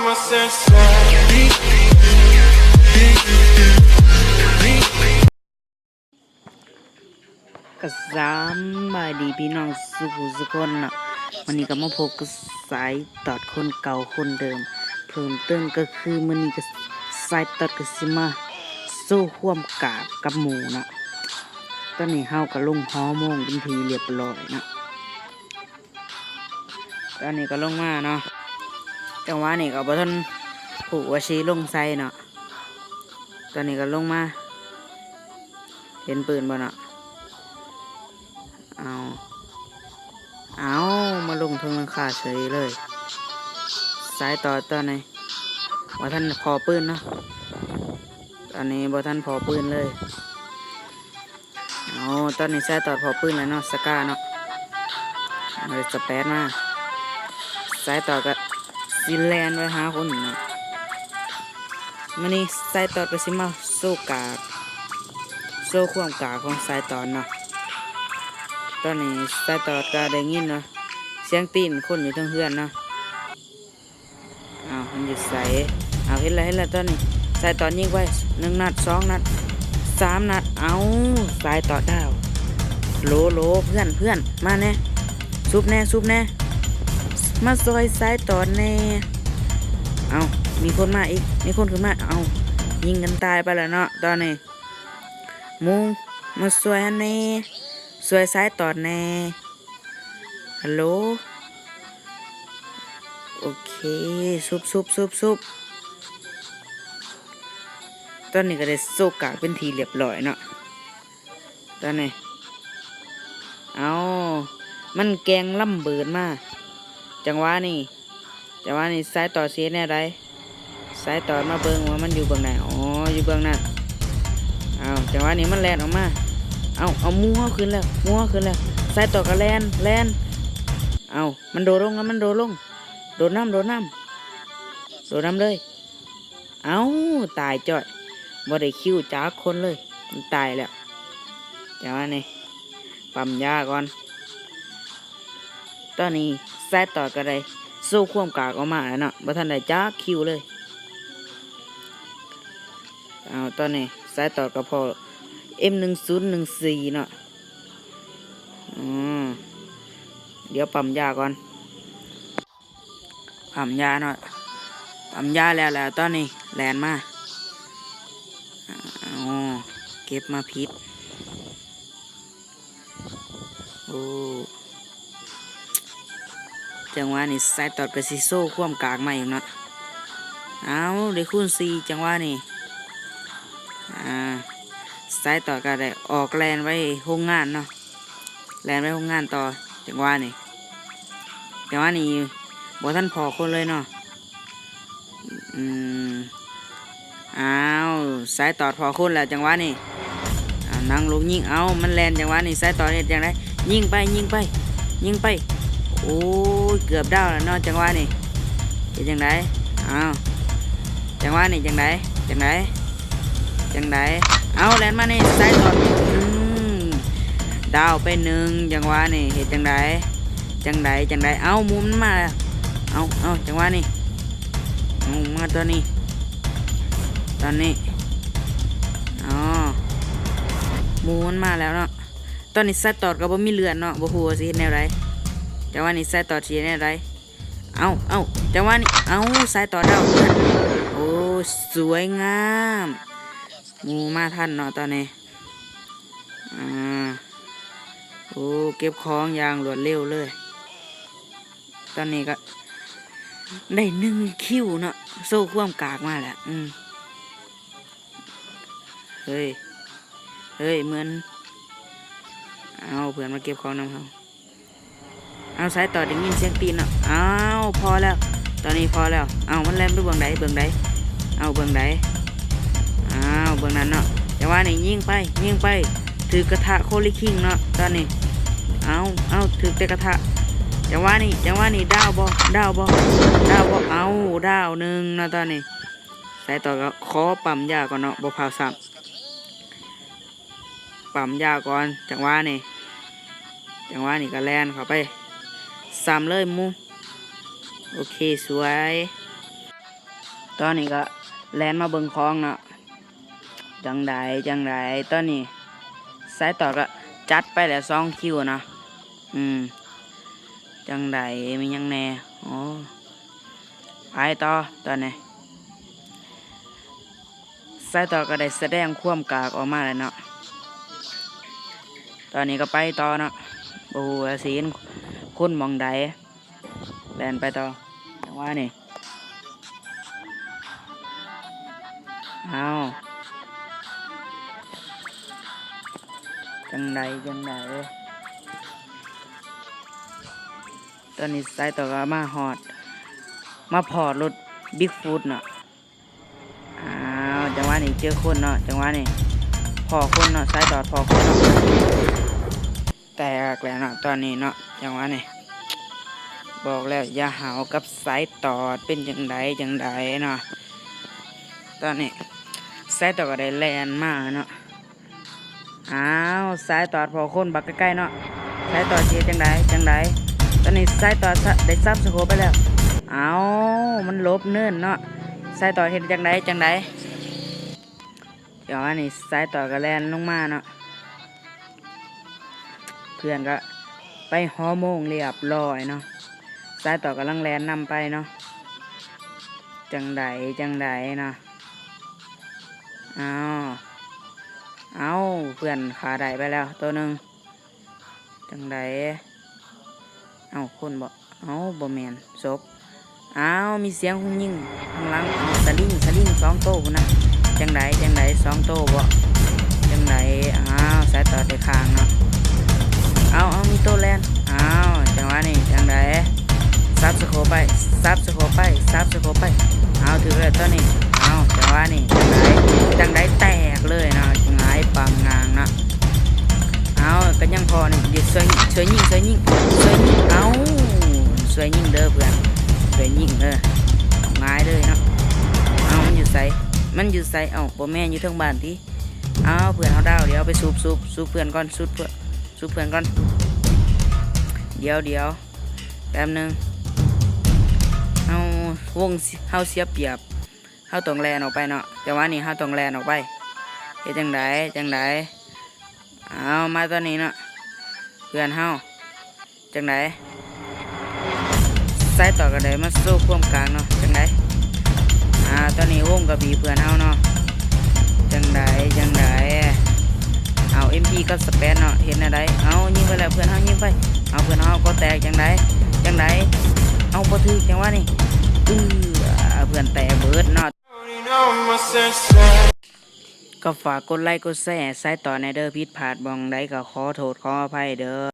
ກະສຳບາຍດີພີ່ນ້ອງສູ່ຜູ້ສູ່ຄົນເນາະ. ມື້ນີ້ກະມາພົບກັບສາຍຕອດຄົນເກົ່າຄົນເດີມ ເພີ່ມເຕີມກະຄືມື້ນີ້ກະສາຍຕອດກະຊິມາໂຊຄວາມກາກກັບໝູ່ເນາະ. ຕອນນີ້ເຮົາກະລົງຫໍໂມງເປັນທີ່ລຽບລ້ອຍເນາະ. ຕອນນີ້ກະລົງມາເນາະ ຈັງຫວະນີ້ກະບໍ່ທັນຮູ້ວ່າຊິລົງໃສເນາະ. ຕອນນີ້ກະລົງມາ ເຫັນປືນບໍ່ເນາະ? ເອົາ ເອົາ ມາລົງເທິງຫຼັງຄາເສີຍເລີຍ. ສາຍຕອດຕອນນີ້ບໍ່ທັນພໍ້ປືນເນາະ ຕອນນີ້ບໍ່ທັນພໍ້ປືນເລີຍ. ເອົາ ຕອນນີ້ສາຍຕອດພໍ້ປືນແລ້ວເນາະ ສະກາເນາະ ເອົາສະແປດມາ ສາຍຕອດກະຊິແລ່ນໄປຫາຄົນເນາະ. ມື້ນີ້ສາຍຕອດກະຊິມາໂຊກາກ ໂຊຄວາມກາກຂອງສາຍຕອດເນາະ. ຕອນນີ້ສາຍຕອດກະໄດ້ຍິນວ່າສຽງຕີນຄົນຢູ່ເທິງເຮືອນເນາະ. ອ້າວ ມັນຢູ່ໃສ? ອ້າວ ເຫັນແລ້ວ ເຫັນແລ້ວ ຕອນນີ້ສາຍຕອດຍິງໄປ ໜຶ່ງນັດ ສອງນັດ ສາມນັດ. ເອົາ ສາຍຕອດດາວ. ໂຫຼ ໂຫຼ ເພື່ອນ ເພື່ອນ ມາແນ່ ຊຸບແນ່ ຊຸບແນ່ ມາຊ່ອຍສາຍຕອດແນ່. ເອົາ ມີຄົນມາອີກ ມີຄົນຂຶ້ນມາ. ເອົາ ຍິງກັນຕາຍໄປແລ້ວເນາະ ຕອນນີ້. ໝູ່ ມາຊ່ວຍຫັ້ນແນ່ ຊ່ວຍສາຍຕອດແນ່. ຮັລໂຫຼ ໂອເຄ ຊຸບ ຊຸບ ຊຸບ ຊຸບ. ຕອນນີ້ກະໄດ້ໂຊກາກເປັນທີ່ລຽບລ້ອຍເນາະ ຕອນນີ້. ເອົາ ມັນແກ່ງລຳເບີດມາ ຈັງຫວະນີ້ ຈັງຫວະນີ້ສາຍຕອດຊິເຮັດແນວໃດ? ສາຍຕອດມາເບິ່ງວ່າມັນຢູ່ເບື້ອງໃດ. ອໍ ຢູ່ເບື້ອງນັ້ນ. ເອົາ ຈັງຫວະນີ້ມັນແລ່ນອອກມາ. ເອົາ ເອົາ ໝູ່ເຮົາຂຶ້ນແລ້ວ ໝູ່ເຮົາຂຶ້ນແລ້ວ. ສາຍຕອດກະແລ່ນ ແລ່ນ. ເອົາ ມັນໂດດລົງ ມັນໂດດລົງ ໂດດນຳ ໂດດນຳ ໂດດນຳເລີຍ. ເອົາ ຕາຍຈ້ອຍ ບໍ່ໄດ້ຄິວຈັກຄົນເລີຍ ມັນຕາຍແລ້ວ. ຈັງຫວະນີ້ປ້ຳຢາກ່ອນ. ຕອນນີ້ສາຍຕອດກະໄດ້ໂຊຄວາມກາກອອກມາແລ້ວເນາະ ບໍ່ທັນໄດ້ຈັກຄິວເລີຍ. ເອົາ ຕອນນີ້ສາຍຕອດກະພໍ້ເອັມໜຶ່ງສູນໜຶ່ງສີ່ເນາະ. ອືມ ດຽວປ້ຳຢາກ່ອນ. ປ້ຳຢາເນາະ ປ້ຳຢາແລ້ວ ແລ້ວຕອນນີ້ແລ່ນມາ. ໂອ້ ເກັບມາຜິດ. ໂອ້ ຈັງຫວະນີ້ສາຍຕອດກະຊິໂຊຄວາມກາກມາອີກເນາະ. ເອົາ ໄດ້ຄູນສີ່ ຈັງຫວະນີ້. ອາ ສາຍຕອດກະໄດ້ອອກແລ່ນໄປໂຮງງານເນາະ. ແລ່ນໄປໂຮງງານຕໍ່. ຈັງຫວະນີ້ ຈັງຫວະນີ້ບໍ່ທັນພໍ້ຄົນເລີຍເນາະ. ອືມ ອ້າວ ສາຍຕອດພໍ້ຄົນແລ້ວ ຈັງຫວະນີ້. ເອົາ ນັ່ງລົງຍິງ. ເອົາ ມັນແລ່ນ ຈັງຫວະນີ້ສາຍຕອດເຮັດຈັ່ງໃດ? ຍິງໄປ ຍິງໄປ ຍິງໄປ. ໂອ້ຍ ເກືອບດາວແລ້ວເນາະ ຈັງຫວະນີ້. ເຮັດຈັ່ງໃດ? ເອົາ ຈັງຫວະນີ້ຈັ່ງໃດ? ຈັ່ງໃດ? ຈັ່ງໃດ? ເອົາ ແລ່ນມານີ້ ສາຍຕອດ ອືມ ດາວໄປໜຶ່ງ ຈັງຫວະນີ້ ເຮັດຈັ່ງໃດ? ຈັ່ງໃດ? ຈັ່ງໃດ? ເອົາ ໝູ່ມັນມາແລ້ວ. ເອົາ ເອົາ ຈັງຫວະນີ້ ເອົາ ມາຕອນນີ້ ຕອນນີ້. ອໍ ໝູ່ມັນມາແລ້ວເນາະ. ຕອນນີ້ສາຍຕອດກະບໍ່ມີເລືອດເນາະ ບໍ່ຮູ້ວ່າຊິເຮັດແນວໃດ. ຈັງຫວະນີ້ສາຍຕອດຊິເຮັດແນວໃດ? ເອົາ ເອົາ ຈັງຫວະນີ້ ເອົາ ສາຍຕອດດາວ. ໂອ້ ສວຍງາມ ໝູ່ມາທັນເນາະຕອນນີ້. ອາ ໂອ້ ເກັບຂອງຢ່າງລວດເລັວເລີຍ. ຕອນນີ້ກະໄດ້ໜຶ່ງຄິວເນາະ ໂຊຄວາມກາກມາແລ້ວ. ອືມ ເຮີ້ຍ ເຮີ້ຍ ເໝືອນ ເອົາ ເພື່ອນມາເກັບຂອງນຳເຮົາ. ເອົາ ສາຍຕອດໄດ້ຍິນສຽງຕີນເນາະ. ເອົາ ພໍ້ແລ້ວ ຕອນນີ້ພໍ້ແລ້ວ. ເອົາ ມັນແລ່ນໄປເບື້ອງໃດ? ເບື້ອງໃດ? ເອົາ ເບື້ອງໃດ? ເອົາ ເບື້ອງນັ້ນເນາະ. ຈັງຫວະນີ້ຍິງໄປ ຍິງໄປ ຖືກກະທະໂຄລິຄິງເນາະຕອນນີ້. ເອົາ ເອົາ ຖືກແຕ່ກະທະ. ຈັງຫວະນີ້ ຈັງຫວະນີ້ ດາວບໍ່? ດາວບໍ່? ດາວບໍ່? ເອົາ ດາວໜຶ່ງເນາະຕອນນີ້. ສາຍຕອດກະຂໍປ້ຳຢາກ່ອນເນາະ ບໍ່ພາວຊ້ຳ. ປ້ຳຢາກ່ອນ ຈັງຫວະນີ້ ຈັງຫວະນີ້ກະແລ່ນເຂົ້າໄປຊ້ຳເລີຍໝູ່. ໂອເຄ ສວຍ. ຕອນນີ້ກໍແລ່ນມາເບິ່ງຂອງເນາະ. ຈັ່ງໃດ ຈັ່ງໃດ ຕອນນີ້ສາຍຕອດກໍຈັດໄປແລ້ວສອງຄິວເນາະ. ອືມ ຈັ່ງໃດ ມີຫຍັງແດ່? ໂອ້ ໄປຕໍ່ຕອນນີ້. ສາຍຕອດກໍໄດ້ສະແດງຄວາມກາກອອກມາແລ້ວເນາະ. ຕອນນີ້ກໍໄປຕໍ່ເນາະ. ບໍ່ຮູ້ວ່າຊິເຫັນຄົນໝ່ອງໃດ. ແລ່ນໄປຕໍ່ ຈັງຫວະນີ້ ອ້າວ ຈັ່ງໃດ ຈັ່ງໃດ. ຕອນນີ້ສາຍຕອດກໍມາຮອດ ມາພໍ້ລົດບິກຟຸດເນາະ. ອ້າວ ຈັງຫວະນີ້ເຈີຄົນເນາະ ຈັງຫວະນີ້ພໍ້ຄົນເນາະ ສາຍຕອດພໍ້ຄົນເນາະ. ແຕກແລ້ວເນາະ ຕອນນີ້ເນາະ ຈັງຫວະນີ້ ບອກແລ້ວຢ່າຫ້າວກັບສາຍຕອດ. ເປັນຈັ່ງໃດ ຈັ່ງໃດເນາະ. ຕອນນີ້ສາຍຕອດກໍໄດ້ແລ່ນມາເນາະ. ອ້າວ ສາຍຕອດພໍ້ຄົນບັກໃກ້ໆເນາະ. ສາຍຕອດຊິເຮັດຈັ່ງໃດ ຈັ່ງໃດ. ຕອນນີ້ສາຍຕອດໄດ້ສັບສະໂຄບໄປແລ້ວ. ອ້າວ ມັນຫຼົບເນີນເນາະ. ສາຍຕອດເຮັດຈັ່ງໃດ ຈັ່ງໃດ. ຈັງຫວະນີ້ສາຍຕອດກໍແລ່ນລົງມາເນາະ. ເພື່ອນກໍໄປຫໍໂມງລຽບລ້ອຍເນາະ. ສາຍຕອດກຳລັງແລ່ນນຳໄປເນາະ. ຈັ່ງໃດ ຈັ່ງໃດເນາະ. ອ້າວ ເອົ້າ ເພື່ອນຂ້າໄດ້ໄປແລ້ວໂຕໜຶ່ງ. ຈັ່ງໃດ ເອົ້າ ຄົນບໍ່? ເອົ້າ ບໍ່ແມ່ນ ສົບ. ອ້າວ ມີສຽງຄົນຍິງທາງຫຼັງ. ເອົ້າ ສະລິງ ສະລິງສອງໂຕພຸ້ນນະ. ຈັ່ງໃດ ຈັ່ງໃດ ສອງໂຕບໍ່? ຈັ່ງໃດ? ອ້າວ ສາຍຕອດໄດ້ຂ້າງເນາະ. ເອົ້າ ເອົ້າ ມີໂຕແລ່ນ. ອ້າວ ຈັງຫວະນີ້ ຈັ່ງໃດ? ສັບສະໂຄບໄປ ສັບສະໂຄບໄປ ສັບສະໂຄບໄປ. ເອົ້າ ຖືກແລ້ວຕອນນີ້. ເອົ້າ ຈັງຫວະນີ້ ຈັ່ງໃດ ຈັ່ງໃດ ແຕກເລີຍເນາະ. ຫງາຍປາງງາງເນາະ. ເອົ້າ ກໍຍັງພໍນີ້ ຊ່ວຍ ຊ່ວຍຍິງ ຊ່ວຍຍິງ ຊ່ວຍຍິງ. ເອົ້າ ຊ່ວຍຍິງເດີເພື່ອນ ຊ່ວຍຍິງເດີ. ເອົາ ຫງາຍເລີຍເນາະ. ເອົ້າ ມັນຢູ່ໃສ ມັນຢູ່ໃສ? ເອົ້າ ບໍ່ແມ່ນຢູ່ເທິງບ້ານຕິ. ເອົ້າ ເພື່ອນເຮົາດາວ. ດຽວໄປຊຸບ ຊຸບ ຊຸບເພື່ອນກ່ອນ ຊຸບເພື່ອນ ຊຸບເພື່ອນກ່ອນ. ດຽວ ດຽວ ແປັບໜຶ່ງ. ເຮົາ ວົງ ເຮົາເສຍປຽບ ເຮົາຕ້ອງແລ່ນອອກໄປເນາະ. ຈັງຫວະນີ້ເຮົາຕ້ອງແລ່ນອອກໄປ. ເຮັດຈັ່ງໃດ ຈັ່ງໃດ? ເອົາ ມາຕອນນີ້ເນາະ ເພື່ອນເຮົາ. ຈັ່ງໃດ? ສາຍຕອດກໍໄດ້ມາໂຊຄວາມກາກເນາະ. ຈັ່ງໃດ? ອ່າ ຕອນນີ້ວົງກໍບີບເພື່ອນເຮົາເນາະ. ຈັ່ງໃດ ຈັ່ງໃດ? ເອົາ ເອັມພີກັບສະແປດເນາະ ເຮັດແນວໃດ? ເອົາ ຍິງໄປແລ້ວ ເພື່ອນເຮົາຍິງໄປ. ເອົາ ເພື່ອນເຮົາກໍແຕກ. ຈັ່ງໃດ ຈັ່ງໃດ? ເອົາ ບໍ່ຖືກ. ຈັງຫວະນີ້ ເອີ ເພື່ອນແຕກເບີດເນາະ. ກໍຝາກກົດໄລກົດແຊໃຫ້ສາຍຕອດແດ່ເດີ. ຜິດພາດບ່ອນໃດກໍຂໍໂທດຂໍອະໄພເດີ.